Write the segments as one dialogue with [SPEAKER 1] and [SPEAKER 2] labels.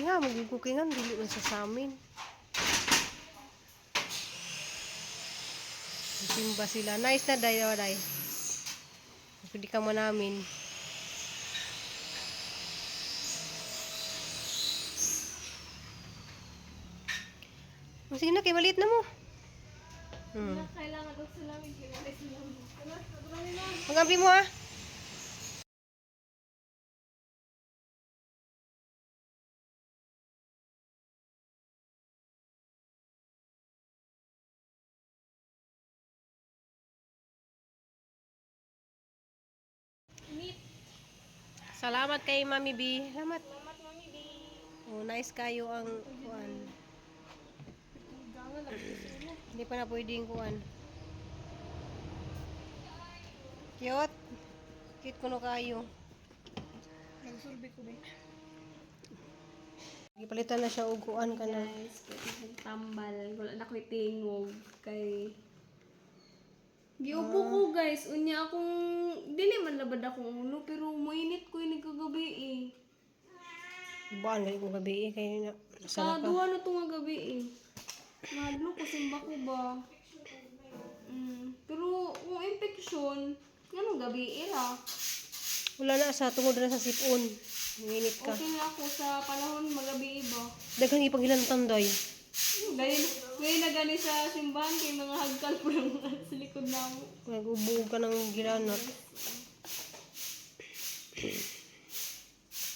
[SPEAKER 1] Kaya nga, magigukingan, dili man sa amin. Simba sila. Nice na, day, day. Pwede ka mo namin. Oh, sige na, kay maliit na mo.
[SPEAKER 2] Kailangan og salamin kay wala salamin.
[SPEAKER 1] Magampi mo ah.
[SPEAKER 2] Meat.
[SPEAKER 1] Salamat kay Mami B. Salamat.
[SPEAKER 2] Salamat, Mami B.
[SPEAKER 1] Oh, nice kayo ang kuan. Hindi pa na pwedeng kuan. Cute. Cute kuno kayo.
[SPEAKER 2] Nagsulbi ko ba?
[SPEAKER 1] Gipalitan na siya og kuan kana.
[SPEAKER 2] Guys, pwede siyang tambal. Wala na ko'y tingog kay giubo ko, guys. Unya akong dili man labad akong ulo pero moinit ko ini kagabi eh.
[SPEAKER 1] Baan gani kong gabi eh kay na
[SPEAKER 2] Sa
[SPEAKER 1] sa ka.
[SPEAKER 2] duha na to nga gabi eh. Nahadlok ko simba ko ba. Pero kung infection, nganong gabi eh ra.
[SPEAKER 1] Wala na sa tungod na sa sipon. Nginit ka.
[SPEAKER 2] Okay na ako sa panahon magabi eh ba.
[SPEAKER 1] Daghang ipaghilantan day.
[SPEAKER 2] Dahil ngayon na gani sa simbahan kay mga hagkal po lang sa likod namo.
[SPEAKER 1] Nag-ubo ka ng gilanat.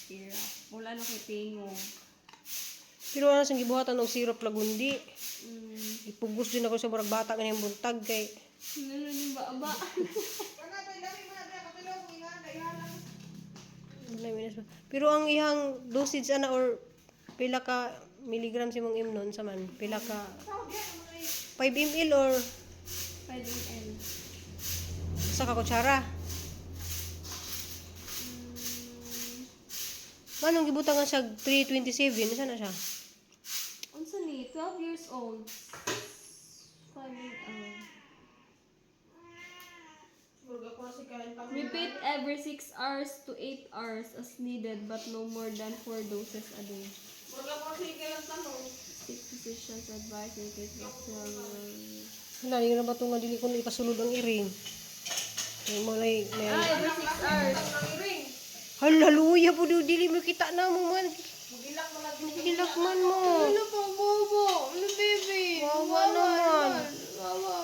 [SPEAKER 2] Tira. Wala na kay tingog.
[SPEAKER 1] Pero ano sang gibuhatan og syrup lagundi. Ipugos din ako sa murag bata ganyan buntag kay
[SPEAKER 2] Ano yung ba-ba?
[SPEAKER 1] wala minas ba. Pero ang iyang dosage ana or pila ka milligrams imong imnon sa man, pila ka 5 ml or
[SPEAKER 2] 5 ml.
[SPEAKER 1] sa ka kutsara. Manong gibutang nga siya 327 sana siya?
[SPEAKER 2] Unsa ni? 12 years old. 5 ml. Repeat every 6 hours to 8 hours as needed but no more than 4 doses a day. Seek physician's advice in case of
[SPEAKER 1] Wala ni na ba ito nga dili ko na ipasulod ang iring. Kay mo lay may
[SPEAKER 2] Ah, every 6 hours.
[SPEAKER 1] Hallelujah po dili mo kita na mo man. Gilak man mo.
[SPEAKER 2] Ano po, bobo? Ano, baby?
[SPEAKER 1] Wawa naman.
[SPEAKER 2] Wawa.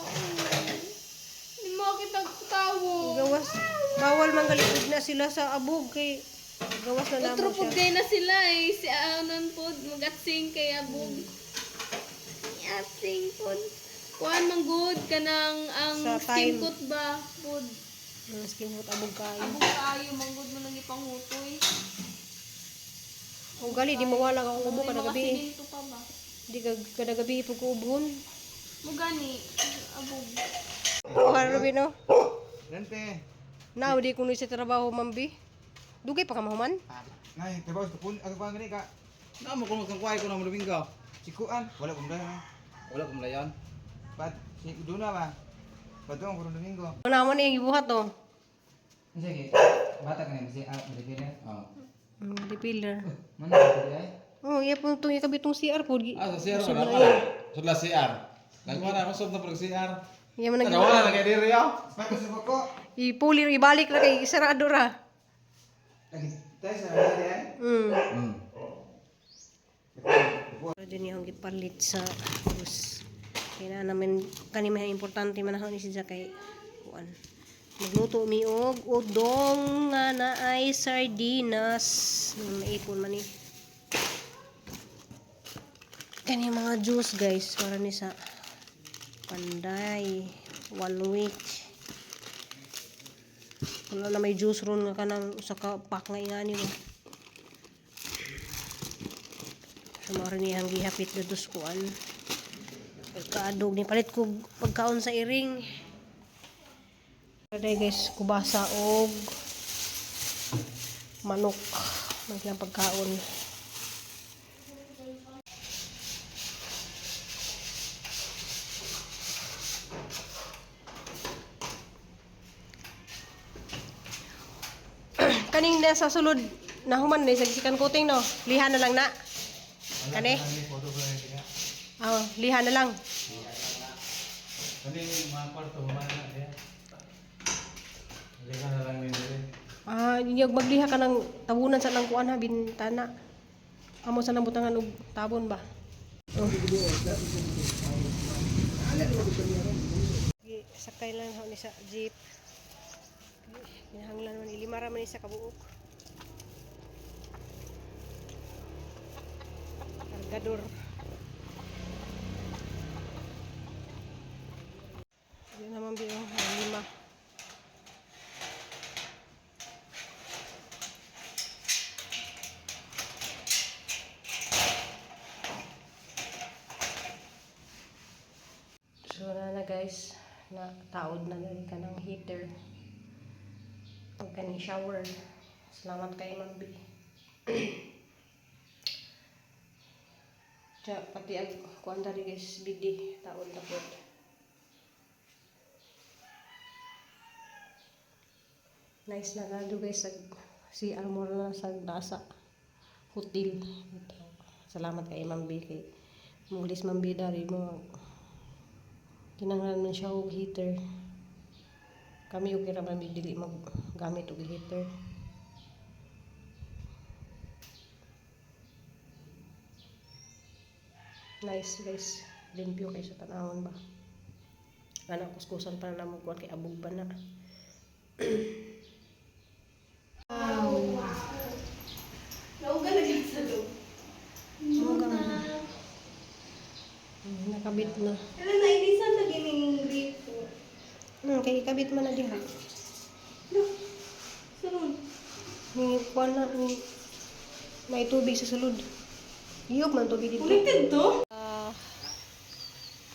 [SPEAKER 2] Hindi mo kita tawo.
[SPEAKER 1] Gawas bawal man galikod na sila sa abog kay gawas na
[SPEAKER 2] Otro
[SPEAKER 1] namo
[SPEAKER 2] pud
[SPEAKER 1] siya.
[SPEAKER 2] kay na sila eh. Si Anon pod magatsing kay abog. Atsing pod. Kuan man good kanang ang
[SPEAKER 1] Sa
[SPEAKER 2] skin
[SPEAKER 1] time.
[SPEAKER 2] coat ba pod.
[SPEAKER 1] Ang skin coat abog kayo.
[SPEAKER 2] Abog kaayo man good mo nang ipanghutoy.
[SPEAKER 1] O gali di mawala akong ubo
[SPEAKER 2] May
[SPEAKER 1] kada
[SPEAKER 2] mga
[SPEAKER 1] gabi.
[SPEAKER 2] siminto pa ba?
[SPEAKER 1] Di ka kada gabi pag uubon.
[SPEAKER 2] Mo gani abog.
[SPEAKER 1] Oh, Rubino.
[SPEAKER 3] Rente.
[SPEAKER 1] Now di kuno sa trabaho mambi. Dugay pa ka mahuman.
[SPEAKER 3] Nay, trabaho sa kun, ako pa gani ka.
[SPEAKER 4] Na mo kung kang kuhay ko na mo Domingo.
[SPEAKER 3] Sikuan, wala kong dayon.
[SPEAKER 4] Wala kong layon.
[SPEAKER 3] Pat si Duna ba? Padung ko Domingo.
[SPEAKER 1] Ano man yung gibuhat oh.
[SPEAKER 3] Sige. Bata ka ni si ah, dili.
[SPEAKER 4] Oh.
[SPEAKER 1] Repealer.
[SPEAKER 3] Man na di ay.
[SPEAKER 1] Oh, iya po itong ikabitong CR po.
[SPEAKER 4] Ah, sa CR wala pa. Sudla CR. Nagkuha na masud na pag CR.
[SPEAKER 1] Iya man
[SPEAKER 4] Tara wala na kay diri ah.
[SPEAKER 3] Pato sa ko.
[SPEAKER 1] Ipuli ibalik ra kay sarado ra.
[SPEAKER 3] Lagi tayo sa di ay.
[SPEAKER 1] Pero din yung gipalit sa bus. Kaya na namin kani may importante man ako ni siya kay kuan. Magluto mi og udong nga naay sardinas. Maipon man ni. Kani mga juice guys para ni sa panday one week. Wala na may juice ron nga kanang usa ka pack nga ingani mo. Sumaro niya ang gihapit na duskuan. Pagkaadog ni palit ko pagkaon sa iring. Aday guys, kubasa og manok. Maglang pagkaon. Kaning nasa sulod nahuman na sa sikan coating no. Liha na lang na. Kani? Oh, liha na lang.
[SPEAKER 4] Kani mga kwarto human na diya. Liha na lang ninyo.
[SPEAKER 1] Ah, inyog magliha ka ng tabunan sa lang kuan ha bintana. Amo sa nang butangan og tabon ba. Oh. Sakay lang ho ni sa jeep. Kinahanglan man ilima ra man ni sa kabuok. Kargador. Di naman biyo, lima. So na na guys, na taod na rin ka ng heater. Huwag ka ng shower. Salamat kay Ma'am B. Tsa, pati ang kuan dari guys, bidi, taod na po. Nice na gado guys, sa si Armor na sa Dasa Hotel. Ito. Salamat kay Ma'am B kay mulis Ma'am B dari mo kinahanglan man siya og heater. Kami okay ra man mi dili maggamit og heater. Nice guys, limpyo kay sa tanawon ba. Ana kuskusan pa na namo kuan kay abog pa na. Wow.
[SPEAKER 2] Nauga na dyan sa loob.
[SPEAKER 1] Nakabit na.
[SPEAKER 2] Ano na, inisan na gining rito.
[SPEAKER 1] Kay ikabit man na diha.
[SPEAKER 2] No. Sunod.
[SPEAKER 1] Ni kuan na ni may tubig sa sulod. Iyog man tubig dito.
[SPEAKER 2] Connected to?
[SPEAKER 1] Ah,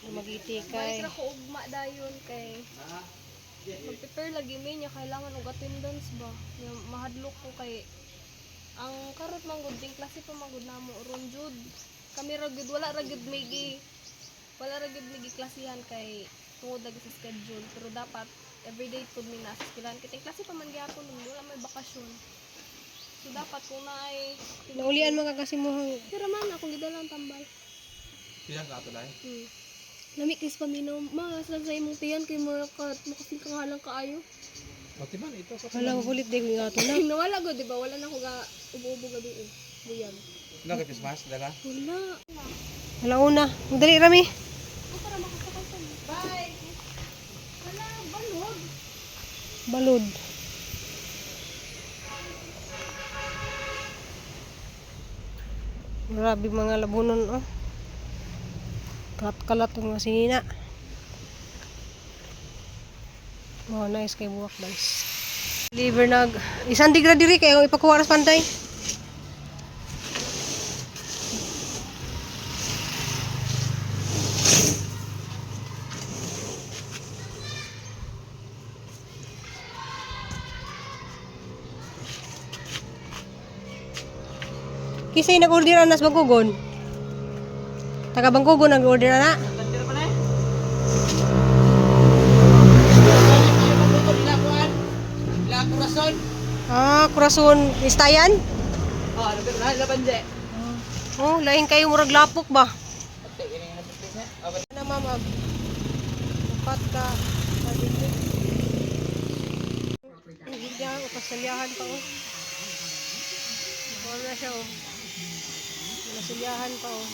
[SPEAKER 1] lumagiti kay
[SPEAKER 2] Balik ra ko ugma dayon kay mag-prepare lagi mi niya kailangan og attendance ba. Nya mahadlok ko kay ang karot man gud ding klase pa man gud namo ron jud. Kami ra gud wala ra gud migi wala ra gud migi klasihan kay tungod lagi sa schedule pero dapat everyday pud mi nasa eskwelahan kay ting klase pa man gyapon nun, wala may bakasyon. So dapat kung naay
[SPEAKER 1] Naulian man ka kasi mo hang
[SPEAKER 2] pero man akong gidala ang tambal.
[SPEAKER 4] Pila ka ato dai?
[SPEAKER 2] Lami kay paminaw ma sa sa imong tiyan kay mura ka makafeel ka nga lang kaayo.
[SPEAKER 4] Pati man ito sa
[SPEAKER 1] wala makulit di ko nga to na.
[SPEAKER 2] Nawala go di ba? Wala na ko ga ubo-ubo gabi eh. Buyag.
[SPEAKER 3] Wala ka Christmas dala.
[SPEAKER 2] Wala.
[SPEAKER 1] Wala una. Dali rami.
[SPEAKER 2] Oh, para makasakay ka. Bye. Wala, balod.
[SPEAKER 1] Balod. Grabe mga labunon oh. Kalat-kalat ang mga sinina. Oh, nice kay buwak guys. Liver nag isang digra diri kay akong ipakuha ras pantay. Kisay nag-order ana sa Bangkugon. Taga Bangkugon nag-order ana. Ah, kurason istayan? Oh, lain kayo murag lapok ba? Na ma'am, ag upat ka pabili. Hindi upasalyahan pa oh. Wala na siya oh. Nasilyahan pa oh.